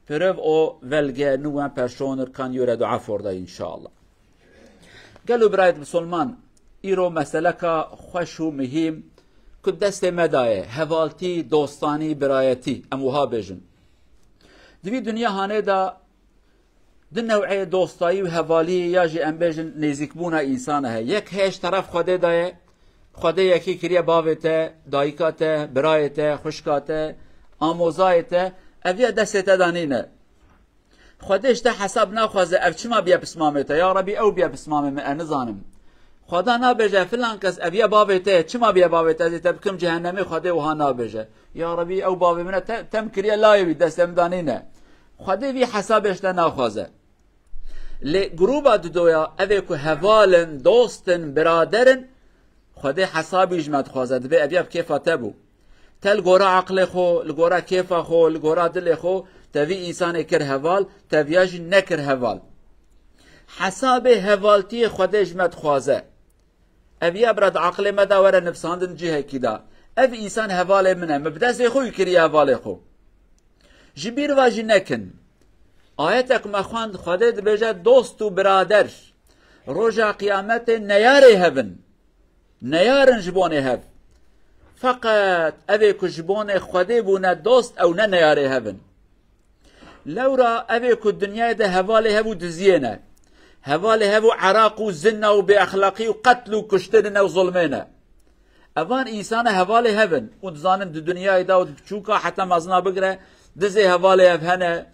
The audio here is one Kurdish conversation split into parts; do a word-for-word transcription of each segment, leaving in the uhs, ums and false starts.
Prøv å velge noen personer kan gjøre dua for deg, inşallah. Gelo birayet Musulman, îro meseleka xweş û muhîm ku destê me daye, hevaltî, dostanî, birayetî, em wiha bêjin. Di vî dinya hanê de du new'ê dostayî û hevalî ya jî em bêjin nêzîkbûna însan heye. Yek heye ji teref Xwedê daye, Xwedê yekî kiriye bavê te, dayika te, birayê te, xwişka te, amozayê te, ev ya destê te de nîne. Xwedê ji te hesab naxwaze, ev çima biye pismamê te? Ya Rebî, ew biye pismamê min, ez nizanim. Xweda nabêje, filan kes ev ye bavê te ye, çima biye bavê te? Ez ê te bikim cehennemê, Xwedê wiha nabêje. Ya Rebî, ew bavê min e, te, te min kiriye layê wî, destê min de nîne. Xwedê vî hesabê ji te naxwaze. Lê grûba didoya, ev ê ku heval in, dost in, birader in, Xwedê hesabî ji me dixwaze, dibê ev ya bi kêfa te bû. Te li gora aqilê xwe, li gora kêfa xwe, li gora dilê xwe, te vî însanê kir heval, te viya jî nekir heval. Hesabê hevaltiyê Xwedê ji me dixwaze. Ev ya bira di aqilê me de were nivsandin cihekî de. Ev însan hevalê min e, min bi destê xwe wî kiriye hevalê xwe. Ji bîr ve jî nekin. Ayetek me xwend, Xwedê dibêje, dost û birader roja qiyametê neyarê hev in. Neyar in ji bonê hev. Feqet ev ê ku ji bonê Xwedê bûne dost, ew ne neyarê hev in. Lewra ev ê ku dinyayê de hevalê hev û diziyê ne. Hevalê hev û eraq û zina û bêexlaqî û qetl û kuştinê ne û zulmê ne. Evan însana hevalê hev in. Û dizanin di dinyayê de û di biçûka heta mezina bigire, dizê hevalê hev hene,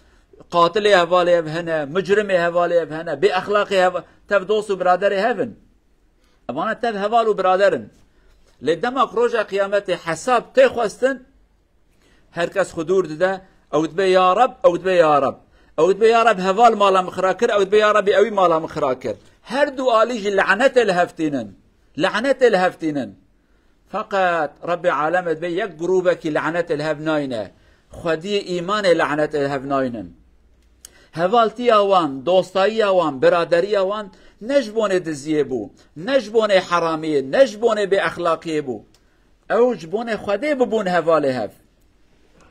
qatilê hevalê hev hene, micrimê hevalê hev hene, bêexlaqê hev-, tev dost û biraderê hev in. Evana tev heval û birader in. Lê dema ku roja qiyametê hesab tê xwestin, her kes xwe dûr dide, ew dibe ya Reb, ew dibe ya Reb. Ew dibe ya Reb heval mala min xira kir, ew dibe ya Rebî ewî mala min xira kir. Her du alî jî lanetê li hev tînin. Lanetê li hev tînin. Feqet Rebbê alemê dibe yek grûbekî lanetê li hev nayne. Xwediyê îmanê lanetê li hev naynin. Hevaltiya wan, dostayiya wan, biraderiya wan ne ji bonê diziyê bû, ne ji bonê heramiyê, ne ji bonê bêexlaqiyê bû. Ew ji bonê Xwedê bibûn hevalê hev.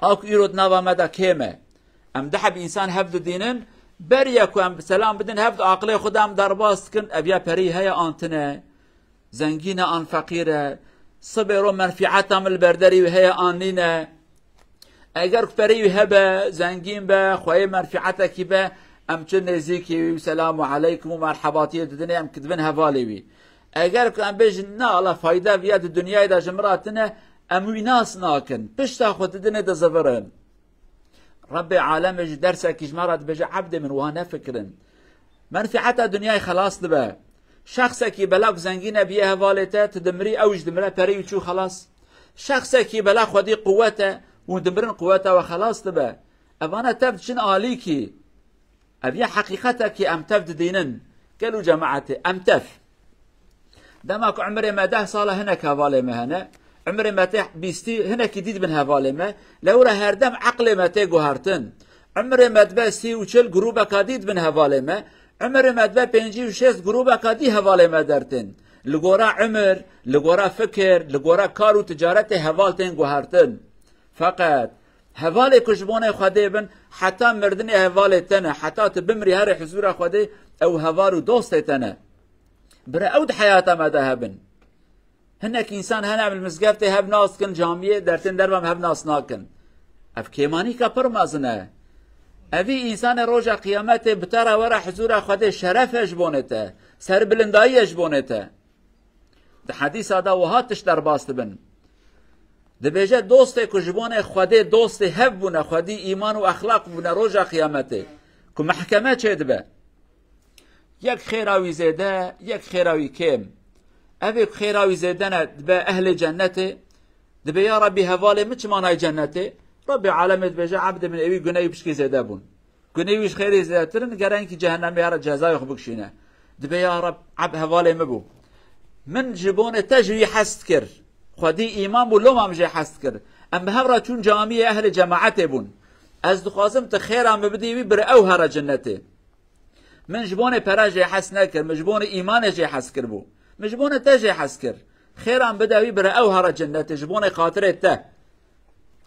A ku îro di nava me de kêm e. Em du heb însan hev didînin, beriya ku em bi selam bidin, hev di aqilê xwe de em derbas dikin, ev ya perî heye an tine, zengîn e an feqîr e, sibê ro menfîeta min li berderî wî heye an nîne. Eger ku perî wî hebe, zengîn be, xweyê menfîetekî be, em çi nêzîkî wî û selamu aleykum û merhebatiyê didinê, em dibin hevalê wî. Eger ku em bêjin, na, ala fayda viya di dinyayê de ji min re tine, em wî nas nakin. Pişta xwe didinê dizivirin. Rebbê alemê ji dersekî ji me re dibêje, ebdê min, wiha nefikirin. Menfîeta dinyayê xelas dibe. Şexsekî bela ku zengîn e biye hevalê te, tu dimirî, ew jî dimire, perê wî çû xelas. Şexsekî bela xwedî quwet e, hûn dimirin, quweta we xelas dibe. Evana tev diçin alîkî. Ev ya heqîqetekî em tev didînin. Gelo cemaetê, em tev. Dema ku umrê me deh sal e, hinek hevalê me hene. Umrê me tê bîstî, hinekî dî dibin hevalê me. Lewra herdem eqlê me tê guhertin. Umrê me dibe sî û çil, grûbeka dî dibin hevalê me. Umrê me dibe pêncî û şêst, grûbeka dî hevalê me dertên. Li gora umir, li gora fikir, li gora kar û ticaretê heval tên guhertin. Feqet hevalê ku ji bonê Xwedê bin, heta mirdinê hevalê te ne, heta tu bimrî herê huzûra Xwedê, ew heval û dostê te ne. Bire ew di heyata me de hebin. Hinek însan hene em li mizgeftê hev nas dikin, camiyê dertên derve em hev nas nakin. Ev kêmanîka pir mezin e. Evî însanê roja qiyametê bi te re were huzûra Xwedê şeref e ji bonê te, serbilindayî ye ji bonê te. Di hedîsa de wiha tişt derbas dibin. Dibêje, dostê ku ji bonê Xwedê dostê hev bûne, xwedî îman û exlaq bûne roja qiyametê, ku mehkeme çêdibe. Yek xêra wî zêde, yek xêra wî kêm. Evê ku xêra wî zêde ne, dibe ehlê cennetê, dibe, ya Rebî, hevalê min çima nayê cennetê? Rebbê alemê dibêje, ebdê min, êwî gunehî pişkî zêde bûn. Gunê wî ji xêrê zêdetir in, gere hinkî cehennemê here cezayê xwe bikişîne. Dibe, ya Reb, eb hevalê min bû. Min ji bonê te ji wî hez dikir. Xwedî îman bû, loma min jê hez dikir. Em bi hev re çûn camiyê, ehlê cemaetê bûn. Ez dixwazim tu xêra min bidî wî, bire ew here cennetê. Min ji bonê pere jê hez nekir, min ji bonê îmanê jê hez kiribû. Min ji bonê te jê hez kir. Xêra min bide wî, bire ew here cennetê, ji bonê xatirê te.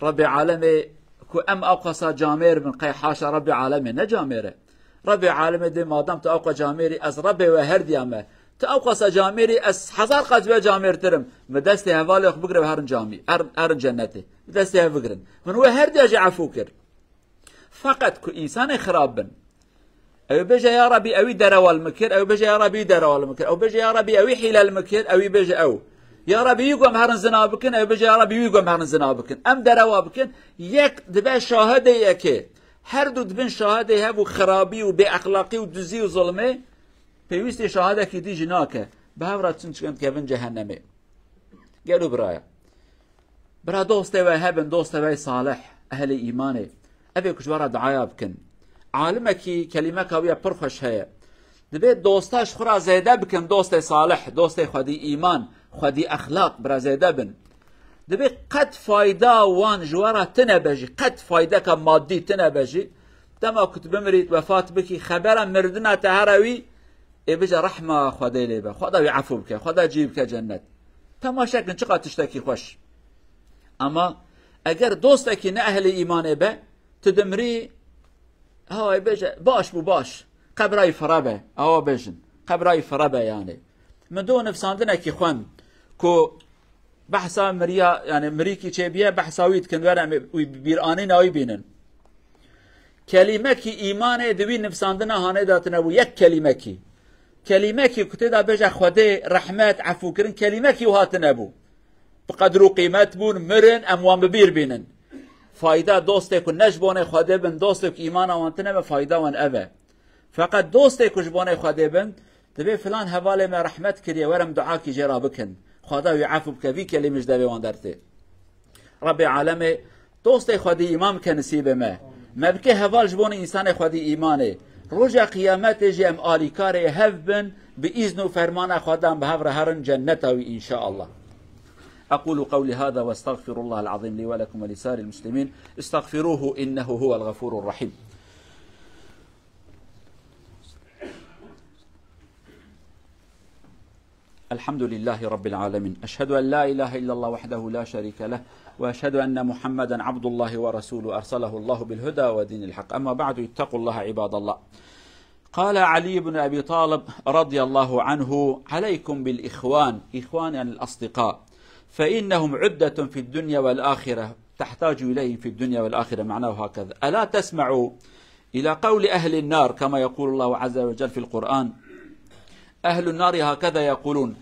Rebbê alemê ku em ewqasa camêr bin, qey haşa Rebbê alemê ne camêr e. Rebbê alemê dê madem tu ewqa camêrî, ez Rebbê we her diya me. Tu ewqasa camêrî, ez hezar qat we camêrtir im. Min destê hevalê xwe bigire ve herin camî, herin, herin cennetê. Min destê hev bigirin. Min we her diya jî efû kir. Feqet ku însanê xirab bin, ew ê bêje, ya Rebî, ewî derewa li min kir, ew ê bêje, ya Rebî, wî derewa li min kir, ew ê bêje, ya Rebî, ewî hîle li min kir, ewî bêje ew. Ya Rebî, wî gom herin zina bikin, ew ê bêje, ya Rebî, wî gom herin zina bikin. Em derewa bikin, yek dibe şahidê yekê. Her du dibin şahidê hev û xirabî û bêexlaqî û duzî û zulmê, pêwîstî şahidekî dî jî nake. Bi hev re çin çikin dikevin cehennemê. Gelo biraya. Bira dostê we hebin, dostê we salih, ehlê îmanê. Ev ê ku ji we re duaya bikin. Alimekî kelîmeka wî ye pir xweş heye. Dibê dosta ji xwe re zêde bikin, dostê salih, dostê xwedî îman, xwedî exlaq, bira zêde bin. Dibê qet fayda wan ji we re tine be jî, qet faydeka madî tine be jî. Dema ku tu bimirî, wefat bikî, xebera mirdina te here wî, ê bije rehma Xwedê lê be. Xweda wî efû bike, Xweda cî bike cennet. Temaşe kin çiqa tiştekî xweş. Ama eger dostekî ne ehlê îmanê be, tu dimrî, ha, ê bêje, baş bû, baş. Qebra wî fire be, awa bêjin. Qebra wî fire be yani. Min do nivsandinekî xwend ku behsa miriya, yani mirîkî çêbiye, behsa wî dikin, were em wî bîranîna wî bînin. Kelîmekî îmanê di wî nivsandina hanê de tine bû, yek kelîmekî. Kelîmekî ku tê de bêje Xwedê, rehmet, efûkirin, kelîmekî wiha tine bû. Bi qedr û qîmet bûn, mirin, em wan bi bîr bînin. Fayda dostê ku ne ji bonê Xwedê bin, dostê ku îmana wan tine be, fayda wan ev e. Feqet dostê ku ji bonê Xwedê bin, dibê filan hevalê me rehmet kiriye, werin dua kî jê re bikin. Xweda wî efû bike, vî kelîmî ji devê wan dertê. Rebbê alemê dostê xwedî îman bike nisîbê me. Me bike heval ji bo însanê xwedî îmanê. Roja qiyametê jî em alîkarê hev bin, bi îzn û fermana Xwedan bi hev re herin cenneta wî înşaallah. أقول قولي هذا وأستغفر الله العظيم لي ولكم ولسائر المسلمين. استغفروه إنه هو الغفور الرحيم. الحمد لله رب العالمين. أشهد أن لا إله إلا الله وحده لا شريك له، وأشهد أن محمدا عبد الله ورسوله أرسله الله بالهدى ودين الحق. أما بعد، اتقوا الله عباد الله. قال علي بن أبي طالب رضي الله عنه: عليكم بالإخوان، إخوان يعني الأصدقاء، فإنهم عدة في الدنيا والآخرة، تحتاج إليهم في الدنيا والآخرة، معناه هكذا. ألا تسمعوا إلى قول أهل النار، كما يقول الله عز وجل في القرآن: أهل النار هكذا يقولون: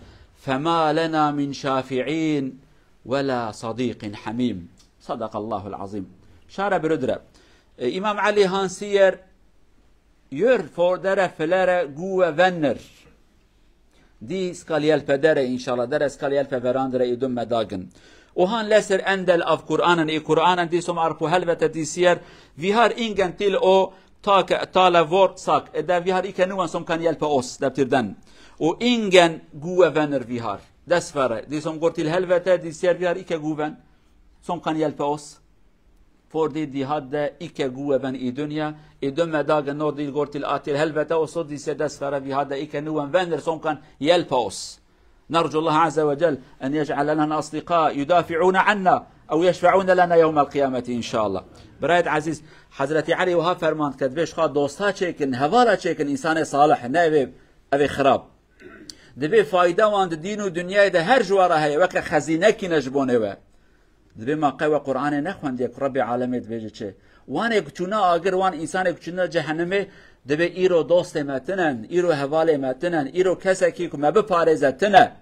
فما لنا من شافعين ولا صديق حميم. صدق الله العظيم. Şare birudre. E, Îmam Elî han siyer, yör fordere filere guwe venir. Dî skal yelpe dere înşallah, dere skal yelpe verandire îdum me dagin. O han leser endel av Kur'anen, ê Kur'anen dî som arpo helvete dî siyer, vîhar ingen til o tak tale vor sak. E de vîhar ike nuwen som kan yelpe os, deptirden. O ingen guwe venir vîhar. Des vere. Dî som gortil helvete dî siyer vîhar ike guven. Som kan yelpe os. Fordî dî hat de îke guwe ven î dunya, î du me dage nor dî gortil atil helvete o so dî se des fere vî hat de îke nuwen venir somkan yelpa os. نرجو الله عز وجل أن يجعل لنا أصدقاء يدافعون عنا أو يشفعون لنا يوم القيامة إن شاء الله. Birayet ezîz, Hezretî Elî wiha ferman dike, dibê ji xwe dosta çêkin, hevala çêkin, însanê salih, ne evê, evê xirab. Divê fayda wan di dîn û dinyayê de her ji we re heye, weke xezînekî ne ji bonê we. Divê ma qey we Qur'anê nexwendiye ku Rebbê alemê dibêje çi? Wanê ku çûne agir, wan însanê ku çûne cehennemê, divê îro dostê me tinen, îro hevalê me tinen, îro kesekî ku me biparêze tine.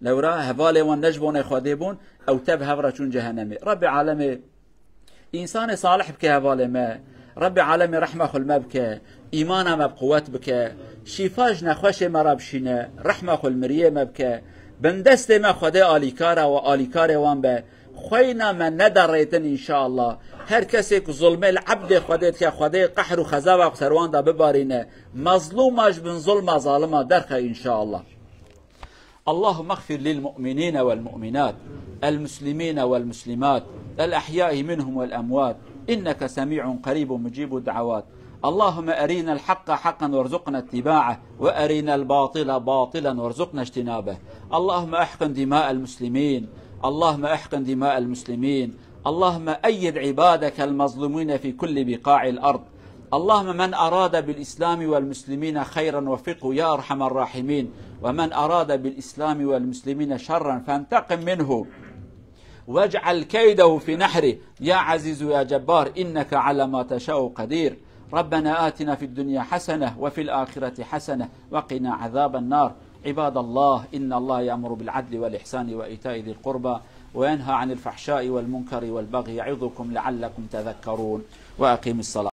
Lewra hevalê wan ne ji bonê Xwedê bûn, ew tev hev re çûn cehennemê. Rebbê alemê Însanê salih bike hevalê me. Rebbê alemê rehma xwe li me bike. Îmana me bi quwet bike. Şîfa ji nexweşê me re bişîne. Rehma xwe li miriyê me bike. Bindestê me Xwedê alîkar e û alîkarê wan be. Xweyna me nede rêtin înşallah. Her kesê ku zulmê li ebdê Xwedê dike, Xwedê qehr û xezaba xwe ser wan de bibarîne. Mezlûma ji bin zulma zalima derxe înşallah. اللهم اغفر للمؤمنين والمؤمنات، المسلمين والمسلمات، الأحياء منهم والأموات، إنك سميع قريب مجيب الدعوات. اللهم أرنا الحق حقا وارزقنا اتباعه، وأرنا الباطل باطلا وارزقنا اجتنابه. اللهم احقن دماء المسلمين، اللهم احقن دماء المسلمين، اللهم أيد عبادك المظلومين في كل بقاع الأرض. اللهم من أراد بالإسلام والمسلمين خيرا وفقه يا أرحم الراحمين، ومن أراد بالإسلام والمسلمين شرا فانتقم منه واجعل كيده في نحره يا عزيز يا جبار، إنك على ما تشاء قدير. ربنا آتنا في الدنيا حسنة وفي الآخرة حسنة وقنا عذاب النار. عباد الله، إن الله يأمر بالعدل والإحسان وإيتاء ذي القربى وينهى عن الفحشاء والمنكر والبغي يعظكم لعلكم تذكرون. وأقيموا الصلاة.